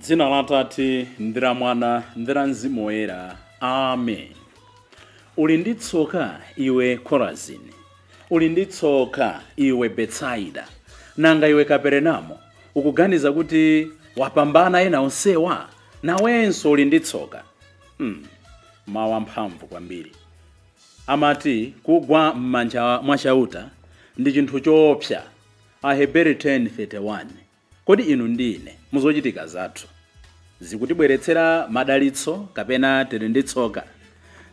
Dzina la Atate ndi la Mwana ndi la Mzimu Woyera. Amen. Uli ndi tsoka iwe Korazini, uli ndi tsoka iwe Betsaida. Nanga iwe Kaperenamo, ukuganiza kuti wapambana ena onsewa? Nawenso uli ndi tsoka. Mawu amphamvu kwambiri. Amati kugwa m'manja mwa Chauta ndi chinthu choopsa. Aheberi 10:31. Kodi inu ndi ine muzochitika zathu zikutibweretsera madalitso kapena tili ndi tsoka?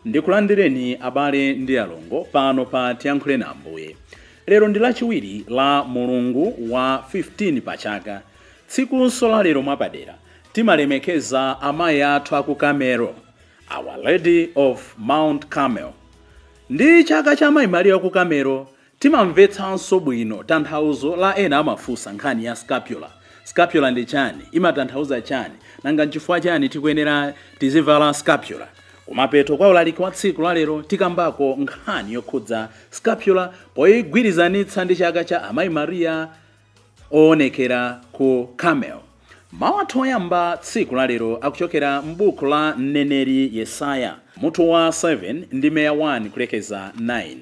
Ndikulandireni abale ndi alongo pano pa Tiyankhule na Ambuye. Lero ndi lachiwiri la mulungu wa 15 pa chaka. Tsikunso la lero mwapadera timalemekeza amayi athu aku Kamelo, Our Lady of Mount Carmel. Ndi chaka cha Amayi Mariya ku Kamelo timamvetsanso bwino tanthauzo la ena amafunsa nkhani ya scapular. Scapular ndi chani? Imatanthauza chani? Nanga nchifukwa chani tikuyenera tizivala scapular? Kumapeto kwa ulaliki wa tsiku la lero tikambako nkhani yokhudza scapular poyigwirizanitsa ndi chaka cha Amayi Mariya oonekera ku Carmel. Mawu athu oyamba tsiku la lero akuchokera m'buku la mneneri Yesaya mutu wa 7 ndime ya 1 kulekeza 9.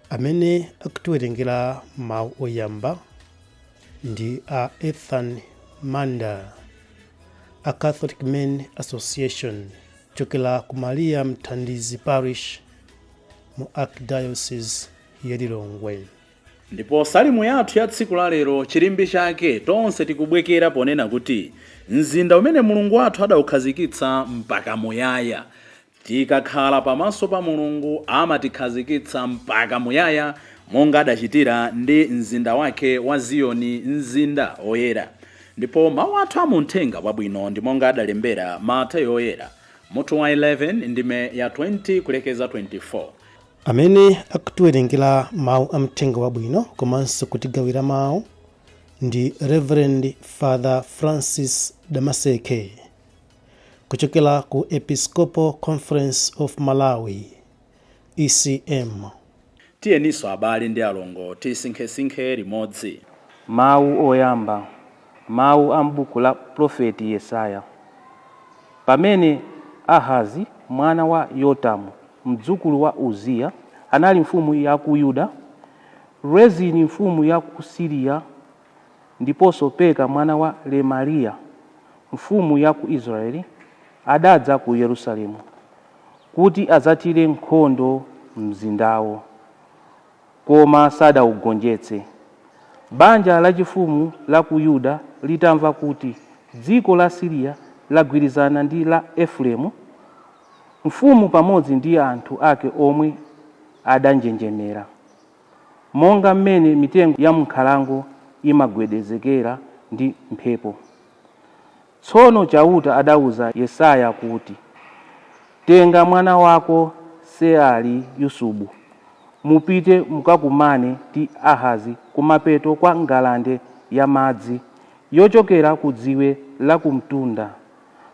Amene akutiwerengera mawu oyamba ndi a Ethan Manda a Catholic Men Association kuchokera ku Maria Mthandizi Parish mu Archdiocese ya Lilongwe. Ndipo salimu yathu ya tsiku la lero chilimbi chake tonse tikubwekera ponena kuti mzinda umene Mulungu wathu adaukhazikitsa mpaka muyaya. Tikakhala pamaso pa Mulungu amatikhazikitsa mpaka muyaya monga adachitira ndi mzinda wake wa Ziyoni, mzinda oyera. Ndipo mawu athu amuthenga wabwino ndi monga adalembera Mateyo oyera mutu wa 11 ndime ya 20 kulekeza 24. Amene akutiwerengera mawu a mthenga wabwino komanso kutigawira mawu ndi Reverend Father Francis Damaseke kuchokera ku Episcopal Conference of Malawi, ECM. Tiyeninso abale ndi alongo tisinkhesinkhe limodzi. Mawu oyamba, mawu a m'buku la profeti Yesaya. Pamene Ahazi mwana wa Yotamu, mdzukulu wa Uziya, anali mfumu ya ku Yuda, Rezini mfumu ya ku Siriya ndiponso Peka mwana wa Remaliya mfumu ya ku Israeli adadza ku Yerusalemu kuti adzathire nkhondo mzindawo, koma sadaugonjetse. Banja lachifumu la ku Yuda litamva kuti dziko la Siriya lagwirizana ndi la Efereimu, mfumu pamodzi ndi anthu ake omwe adanjenjemera, monga mmene mitengo ya m'nkhalango imagwedezekera ndi mphepo. Tsono Chauta adauza Yesaya kuti, Tenga mwana wako Seari-Yusubu, mupite mukakumane ndi Ahazi kumapeto kwa ngalande ya madzi yochokera ku dziwe lakumtunda,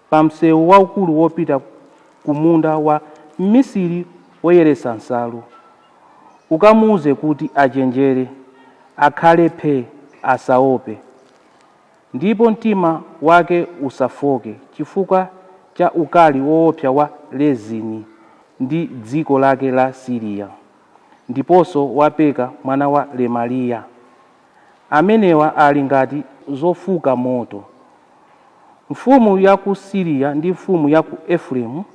pa msewu waukulu wopita ku munda wa mmisiri woyeretsa nsalu. Ukamuuze kuti achenjere, akhale phee, asaope, ndipo mtima wake usafoke chifukwa cha ukali woopsa wa Rezini ndi dziko lake la Siriya, ndiponso wa Peka mwana wa Remaliya. Amenewa ali ngati zofuka moto. Mfumu ya ku Siriya ndi mfumu ya ku Efereimu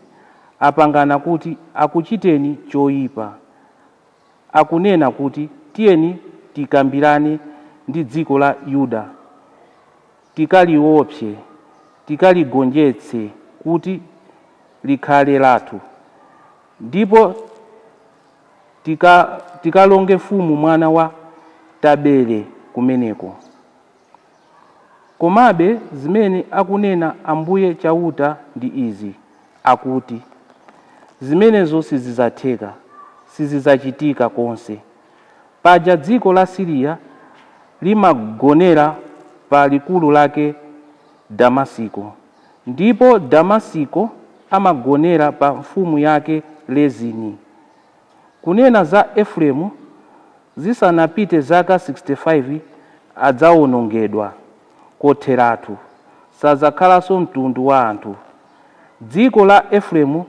apangana kuti akuchiteni choyipa. Akunena kuti, Tiyeni tikambirane ndi dziko la Yuda, tikaliwopse, tikaligonjetse kuti likhale lathu, ndipo tikalonge mfumu mwana wa Tabele kumeneko. Komabe zimene akunena Ambuye Chauta ndi izi, akuti, Zimenezo sizidzatheka, sizidzachitika konse. Paja dziko la Siriya limagonera pa likulu lake Damasiko, ndipo Damasiko amagonera pa mfumu yake Rezini. Kunena za Efereimu, zisanapite zaka 65 adzawonongedwa kotheratu. Sadzakhalanso mtundu wa anthu. Dziko la Efereimu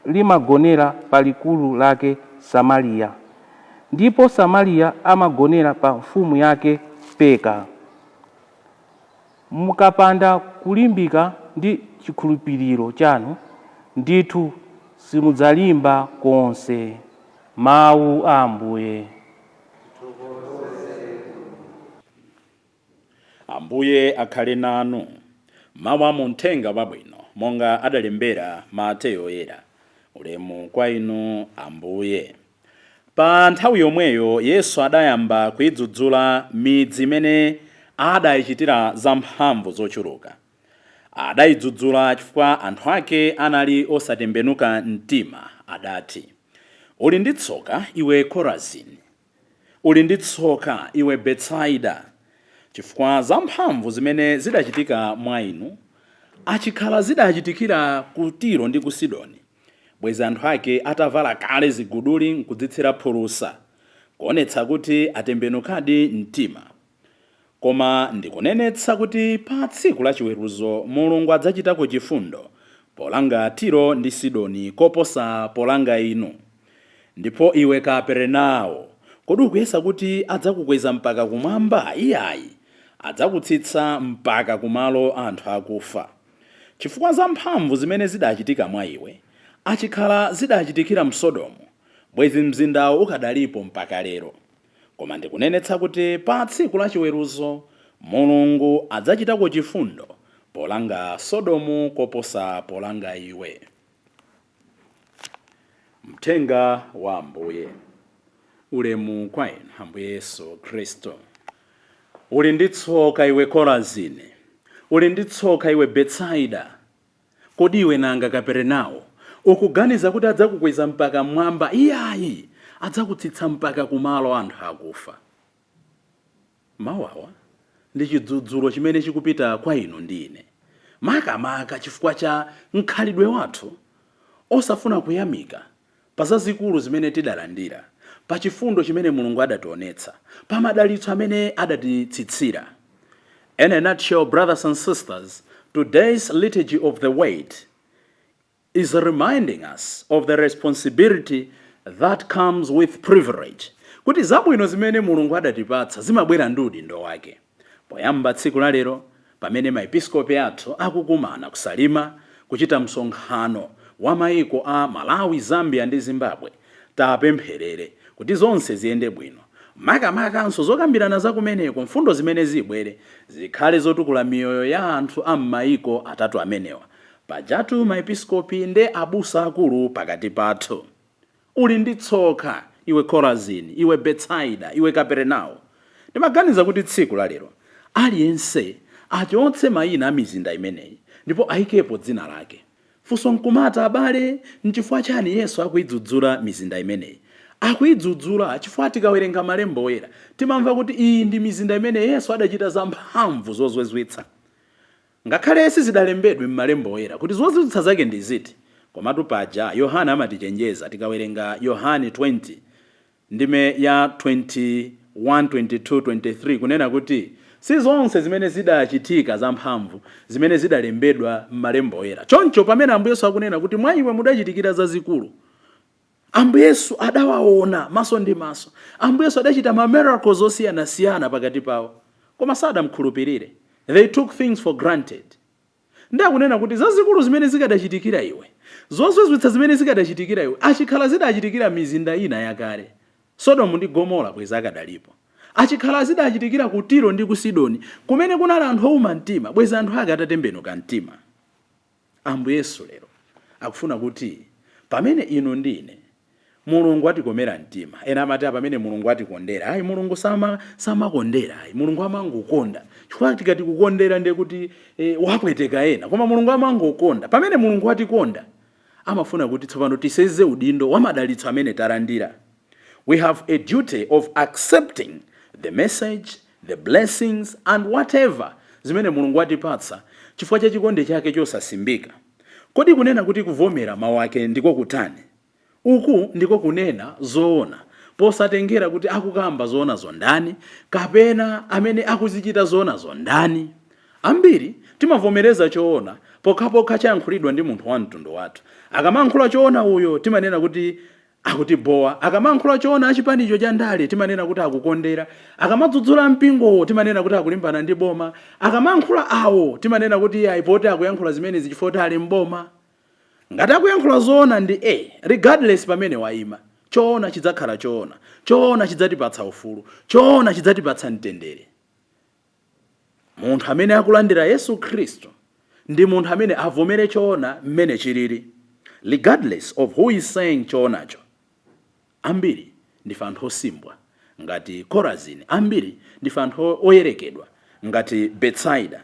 limagonera pa likulu lake Samariya, ndipo Samariya amagonera pa mfumu yake Peka. Mukapanda kulimbika ndi chikhulupiriro chanu, ndithu simudzalimba konse. Mawu a Ambuye. Ambuye akhale nanu. Mawu a muthenga wabwino monga adalembera Mateyo Oyera. Ulemu kwa inu Ambuye. Pa nthawi yomweyo Yesu adayamba kuidzudzula midzi imene adayichitira zamphamvu zochuluka. Adayidzudzula chifukwa anthu ake anali osatembenuka mtima. Adati, uli ndi tsoka iwe Korazini, uli ndi tsoka iwe Betsaida, chifukwa zamphamvu zimene zidachitika mwa inu achikhala zidachitikira ku Tiro ndi ku Sidoni, bwezi anthu ake atavala kale ziguduli nkudzitsira phulusa, kuonetsa kuti atembenukadi mtima. Koma ndikunenetsa kuti pa tsiku la chiweruzo Mulungu adzachitako chifundo polanga Tiro ndi Sidoni koposa polanga inu. Ndipo iwe Kaperenawo, kodi ukuyesa kuti adzakukweza mpaka kumwamba? Iyayi, adzakutsitsa mpaka kumalo anthu akufa. Chifukwa zamphamvu zimene zidachitika mwa iwe achikhala zidachitikira mSodomu, bwezi mzindawo ukadalipo mpaka lero. Koma ndikunenetsa kuti pa tsiku la chiweruzo Mulungu adzachitako chifundo polanga Sodomu koposa polanga iwe. Mthenga wa Ambuye. Ulemu kwa inu Ambuye Yesu Khristu. Uli ndi tsoka iwe Korazini, uli ndi tsoka iwe Betsaida. Kodi iwe nanga Kaperenawo, ukuganiza kuti adzakukweza mpaka mmwamba? Iyayi, adzakutsitsa mpaka kumalo anthu akufa. Mawu awa ndi chidzudzulo chimene chikupita kwa inu ndi ine, makamaka chifukwa cha mkhalidwe wathu osafuna kuyamika pa zazikulu zimene tidalandira, pa chifundo chimene Mulungu adationetsa, pa madalitso amene adatitsitsira. In a nutshell, brothers and sisters, today's liturgy of the word is reminding us of the responsibility that comes with privilege, kuti zabwino zimene Mulungu adatipatsa zimabwera ndi udindo wake. Poyamba tsiku la lero, pamene maepiskopi athu akukumana kuSalima kuchita msonkhano wa maiko a Malawi, Zambia ndi Zimbabwe, tapempherere kuti zonse ziyende bwino, makamakanso zokambirana zakumeneko, mfundo zimene zibwere zikhale zotukula miyoyo ya anthu a m'maiko atatu amenewa. Pajatu maepiskopi nde abusa akulu pakati pathu. Uli ndi tsoka iwe Korazini, iwe Betsaida, iwe Kaperenawo. Ndimaganiza kuti tsiku la lero aliyense achotse mayina a mizinda imeneyi ndipo ayikepo dzina lake. Funso nkumati, abale, nchifukwa chani Yesu akuidzudzula mizinda imeneyi? Akuidzudzula chifukwa tikawerenga malembo oyera timamva kuti iyi ndi mizinda imene Yesu adachita zamphamvu zozizwitsa. Ngakhale sizidalembedwe m'malembo oyera kuti zozizwitsa zake ndi ziti, komatu paja Yohane amatichenjeza tikawerenga Yohane 20 ndime ya 21, 22, 23 kunena kuti si zonse zimene zidachitika zamphamvu zimene zidalembedwa m'malembo oyera. Choncho pamene Ambuye Yesu akunena kuti mwa iwe mudachitikira zazikulu, Ambuye Yesu adawaona maso ndi maso. Ambuye Yesu adachita ma miracles osiyanasiyana pakati pawo, koma sadamkhulupirire. They took things for granted. Ndakunena kuti zazikulu zimene zikadachitikira iwe, zozizwitsa zimene zikadachitikira iwe, achikhala zidachitikira mizinda ina yakale, Sodomu ndi Gomora bwezi akadalipo. Achikhala zidachitikira ku Tiro ndi ku Sidoni, kumene kunali anthu owuma mtima, bwezi anthu ake atatembenuka mtima. Ambuye Yesu lero akufuna kuti pamene inu ndi ine Mulungu atikomera mtima, ena amati pamene Mulungu atikondera, ayi, Mulungu samakondera, ayi, Mulungu amangokonda. Chifukwa tikati kukondera ndiye kuti wapweteka ena, koma Mulungu amangokonda. Pamene Mulungu atikonda, amafuna kuti tsopano tiseze udindo wa madalitso amene talandira. We have a duty of accepting the message, the blessings and whatever zimene Mulungu atipatsa chifukwa cha chikondi chake chosasimbika. Kodi kunena kuti kuvomera mawu ake ndiko kutani? Uku ndiko kunena zoona posatengera kuti akukamba zoona zondani kapena amene akuzichita zoona zondani. Ambiri timavomereza choona pokhapokha chayankhulidwa ndi munthu wa mtundu wathu. Akamayankhula choona uyo, timanena kuti akutibowa. Akamayankhula choona achipanicho cha ndale, timanena kuti akukondera. Akamadzudzula mpingowo, timanena kuti akulimbana ndi boma. Akamayankhula awo, timanena kuti ayi, poti akuyankhula zimenezi chifukwa kuti ali mboma. Ngati akuyankhula zoona ndi a regardless pamene wayima, choona chidzakhala choona. Choona chidzatipatsa ufulu, choona chidzatipatsa mtendere. Munthu amene akulandira Yesu Khristu ndi munthu amene avomere choona mmene chilili, regardless of who is saying choonacho. Ambiri ndife anthu osimbwa ngati Korazini, ambiri ndife anthu oyerekedwa ngati Betsaida.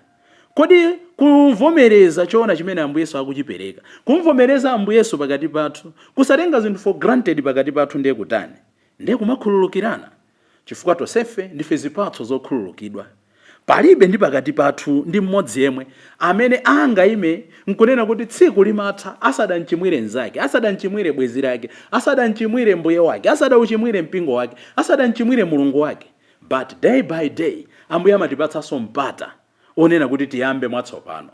Kodi kuvomereza choona chimene Ambuye Yesu akuchipereka, kumvomereza Ambuye Yesu pakati pathu, kusatenga zinthu for granted pakati pathu, ndiye kutani? Ndiye kumakhululukirana, chifukwa tonsefe ndife zipatso zokhululukidwa. Palibe ndi pakati pathu ndi mmodzi yemwe amene angayime nkunena kuti tsiku limatha asadamchimwire mnzake, asadamchimwire bwenzi lake, asadamchimwire mbuye wake, asadauchimwire mpingo wake, asadamchimwire Mulungu wake. But day by day Ambuye amatipatsanso mpata onena kuti tiyambe mwatsopano.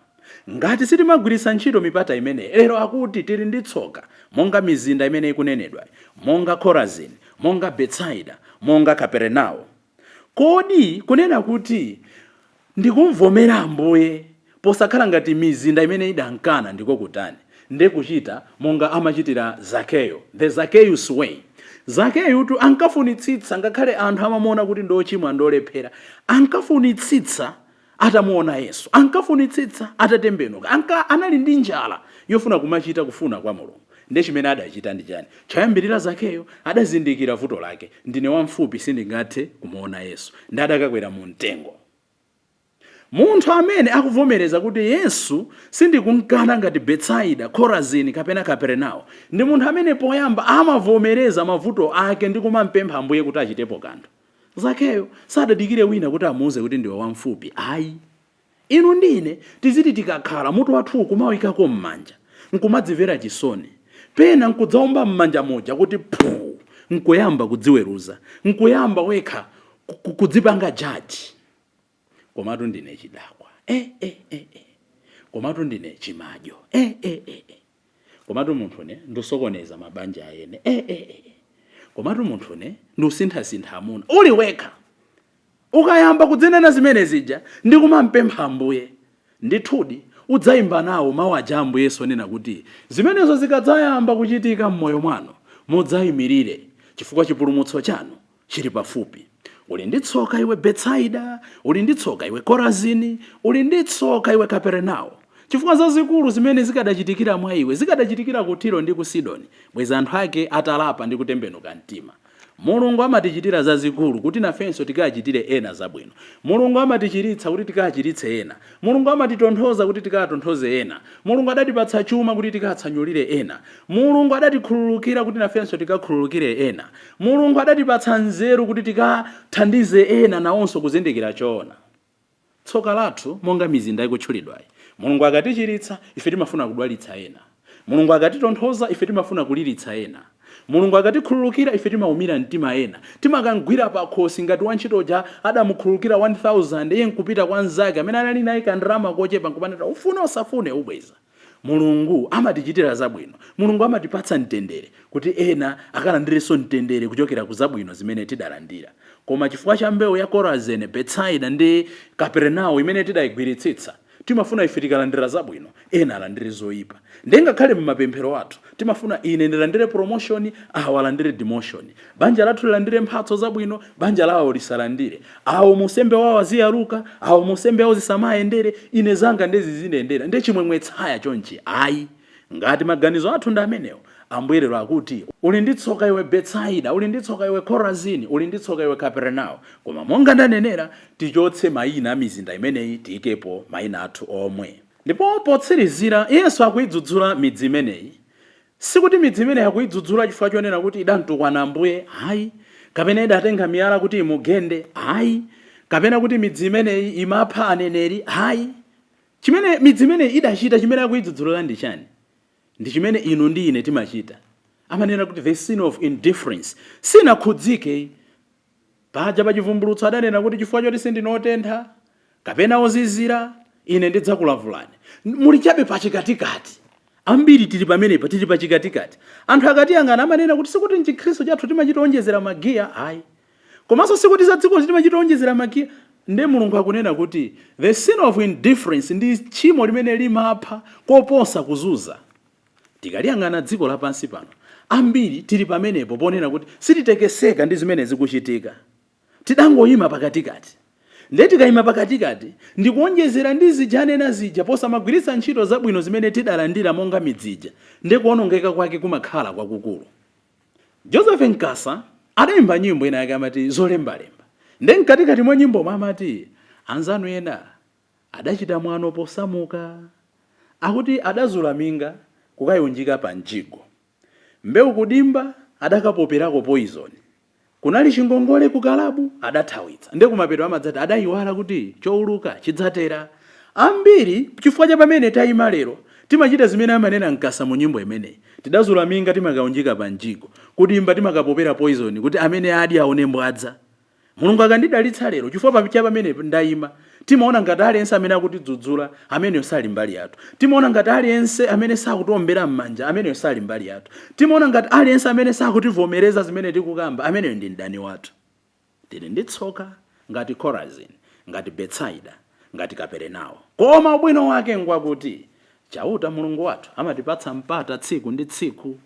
Ngati sitimagwiritsa ntchito mipata imeneyi, lero akuti tili ndi tsoka monga mizinda imene ikunenedwa, monga Korazini, monga Betsaida, monga Kaperenao. Kodi kunena kuti ndikumvomera Ambuye posakhala ngati mizinda imene idankana ndiko kutani? Ndikuchita monga amachitira Zakeyo, the Zacchaeus way. Zakeyutu ankafunitsitsa, ngakhale anthu amamuona kuti ndochimwa, ndolephera, ankafunitsitsa atamuona Yesu, ankafunitsitsa atatembenuka, anali ndi njala yofuna kumachita kufuna kwa Mulungu. Ndiye chimene adachita ndi chani? Choyambirira, Zakeyo adazindikira vuto lake: ndine wamfupi, sindingathe kumuona Yesu. Ndi adakakwera mu mtengo. Munthu amene akuvomereza kuti Yesu sindikunkana ngati Betsaida, Korazini kapena Kaperenao ndi munthu amene poyamba amavomereza mavuto ake ndi kumampempha Ambuye kuti achitepo kanthu. Zakeyo sadadikire wina kuti amuuze kuti ndiwe wamfupi, ayi. Inu ndine tiziti tikakhala, mutu wathu kumawikako m'manja nkumadzimvera chisoni, pena nkudzaomba m'manja muja kuti phuu, nkuyamba kudziweruza, nkuyamba wekha kudzipanga jaji: komatu ndine chidakwa, eh, eh, eh, eh. Komatu ndine chimadyo, eh, eh, eh, eh. Komatu munthune ndisokoneza mabanja ayene, eh, eh, eh. Komatu munthune ndiusinthasintha amuna. Uli wekha, ukayamba kudzinena zimene zija ndi kumampempha Ambuye, ndithudi udzayimba nawo mawu aja Ambuye Yesu onena kuti zimenezo zikadzayamba kuchitika m'moyo mwanu, mudzayimirire, chifukwa chipulumutso chanu chili pafupi. Uli ndi tsoka iwe Betsaida, uli ndi tsoka iwe Korazini, uli ndi tsoka iwe Kaperenao, chifukwa zazikulu zimene zikadachitikira mwa iwe zikadachitikira ku Tiro ndi ku Sidoni, bwezi anthu ake atalapa ndi kutembenuka mtima. Mulungu amatichitira zazikulu kuti nafenso tikachitire ena zabwino. Mulungu amatichiritsa kuti tikachiritse ena. Mulungu amatitonthoza kuti tikatonthoze ena. Mulungu adatipatsa chuma kuti tikatsanyulire ena. Mulungu adatikhululukira kuti nafenso tikakhululukire ena. Mulungu adatipatsa nzeru kuti tikathandize ena nawonso kuzindikira choona. Tsoka lathu, monga mizinda ikutchulidwayi, Mulungu akatichiritsa, ife timafuna kudwalitsa ena. Mulungu akatitonthoza, ife timafuna kuliritsa ena. Mulungu akatikhululukira, ife timaumira mtima ena, timakangwira pakhosi ngati wantchitoja adamukhululukira 1000, iye nkupita kwa mnzake amene anali naye kandalama kochepa nkumanena, "Ufune usafune ubweza." Mulungu amatichitira zabwino, Mulungu amatipatsa mtendere kuti ena akalandirenso mtendere kuchokera ku zabwino zimene tidalandira. Koma chifukwa cha mbewu ya Korazene, Betsaida ndi Kapernao imene tidayigwiritsitsa, timafuna ife tikalandira zabwino, ena alandire zoyipa. Ndiye ngakhale m'mapemphero athu timafuna ine ndilandire promotion, awo alandire demotion, banja lathu lilandire mphatso zabwino, banja lawo lisalandire, awo musembe wawo aziyaluka, awo musembe awo zisamayendere, ine zanga ndezi zindiyendera, ndiye chimwemwe tsaya chonchi. Ayi, ngati maganizo athu ndi amenewo, Ambuye lero akuti, uli ndi tsoka iwe Betsaida, uli ndi tsoka iwe Korazini, uli ndi tsoka iwe Kapernao. Koma monga ndanenera, tichotse mayina a mizinda imeneyi, tiyikepo mayina athu omwe. Ndipo potsirizira Yesu akuyidzudzula midzi imeneyi. Sikuti midzi imeneyi akuyidzudzula chifukwa chonena kuti idamtukwana Ambuye, ayi, kapena idatenga miyala kuti imugende, ayi, kapena kuti midzi imeneyi imapha aneneri, ayi. Chimene midzi imeneyi idachita, chimene akuyidzudzulira ndi chani? Ndi chimene inu ndi ine timachita. Amanena kuti the sin of indifference, sinakhudzike. Paja pa Chivumbulutso adanena kuti chifukwa choti sindinotentha kapena ozizira, Ine ndidzakulavulani. Muli chabe pachikatikati. Ambiri tili pamenepa, tili pachikatikati. Anthu akatiyang'ana amanena kuti sikuti mchikhristu chathu timachita onjezera magiya, ayi, komanso sikuti za dziko timachita onjezera magiya. Nde Mulungu akunena kuti the sin of indifference ndi tchimo limene limapha koposa kuzunza. Tikaliyang'ana dziko lapansi pano, ambiri tili pamenepo ponena kuti sititekeseka ndi zimene zikuchitika, tidangoyima pakatikati. Nde tikayima pakatikati ndikuonjezera ndi zija anena zija, posamagwiritsa ntchito zabwino zimene tidalandira monga midzija, nde kuonongeka kwake kumakhala kwakukulu. Joseph Nkasa adayimba nyimbo ina yake, amati "Zolembalemba". Nde mkatikati mwa nyimbomo amati anzanu ena adachita mwano posamuka, akuti adazula minga kukayunjika pa mjigo, mbewu kudimba adakapoperako poison, kunali chingongole ku kalabu adathawitsa. Nde kumapeto amadzati adayiwala kuti chowuluka chidzatera. Ambiri chifukwa cha pamene tayima lero, timachita zimene amanena Mkasa mu nyimbo imeneyi. Tidazula minga timakaunjika pa mjigo, kudimba timakapopera poison kuti amene adi aone mbwadza. Mulungu akandidalitsa lero, chifukwa cha pamene ndayima, timaona ngati aliyense amene akutidzudzula ameneyo sali mbali yathu. Timaona ngati aliyense amene sakutiombera m'manja ameneyo sali mbali yathu. Timaona ngati aliyense amene sakutivomereza zimene tikukamba ameneyo ndi mdani wathu. Tili ndi tsoka ngati Korazin, ngati Betsaida, ngati Kaperenawo. Koma ubwino wake ngwakuti Chauta Mulungu wathu amatipatsa mpata tsiku ndi tsiku.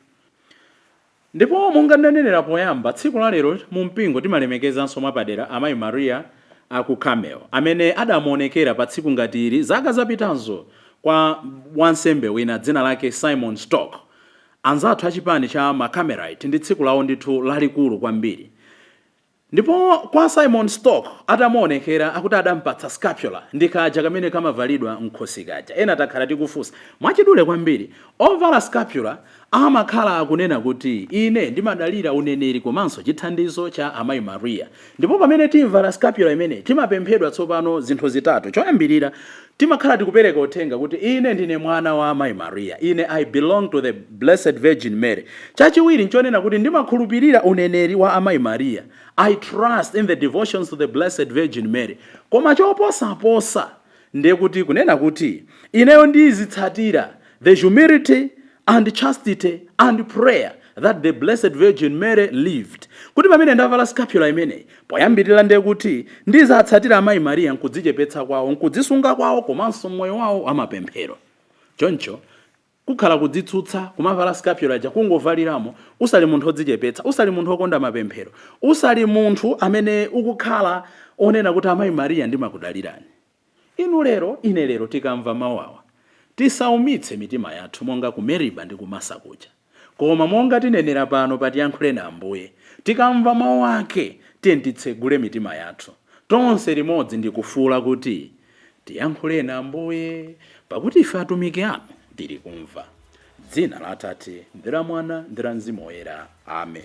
Ndipo monga ndanenera poyamba, tsiku la lero mu mpingo timalemekezanso mwapadera Amayi Maria aku Carmel, amene adamuonekera pa tsiku ngati ili zaka zapitazo kwa wansembe wina dzina lake Simon Stock. Anzathu achipani cha Macarmelite ndi tsiku lawo ndithu lalikulu kwambiri. Ndipo kwa Simon Stock atamuonekera, akuti adampatsa scapular, ndi kaja kamene kamavalidwa mkhosi kaja. Ena takhala tikufunsa. Mwachidule kwambiri, ovala scapular amakhala akunena kuti ine ndimadalira uneneri komanso chithandizo cha Amayi Maria. Ndipo pamene timvala scapular imene, timapemphedwa tsopano zinthu zitatu. Choyambirira, timakhala tikupereka uthenga kuti ine ndine mwana wa Amayi Maria, ine I belong to the Blessed Virgin Mary. Chachiwiri nchonena kuti ndimakhulupirira uneneri wa Amayi Maria, I trust in the devotions to the Blessed Virgin Mary. Koma choposaposa ndiye kuti kunena kuti ineyo ndizitsatira the humility and chastity and prayer that the Blessed Virgin Mary lived. Kuti pamene ndavala scapular imeneyi, poyambirira ndiye kuti ndizatsatira Amayi Maria nkudzichepetsa kwawo, nkudzisunga kwawo, komanso moyo wawo wamapemphero. Choncho kukhala kudzitsutsa kumavala scapular ja kungovaliramo usali munthu odzichepetsa, usali munthu okonda mapemphero, usali munthu amene ukukhala onena kuti Amayi Maria ndimakudalirani. Inu lero, ine lero, tikamva mawu awa, tisaumitse mitima yathu monga ku Meriba ndi ku Masa kuja. Koma monga tinenera pano patiyankhule na Ambuye, tikamva mawu ake, tiye titsegule mitima yathu tonse limodzi ndi kufuula kuti, "Tiyankhuleni Ambuye, pakuti ife atumiki anu tili kumva." Dzina la Atate ndi la Mwana ndi la Mzimu Woyera. Amen.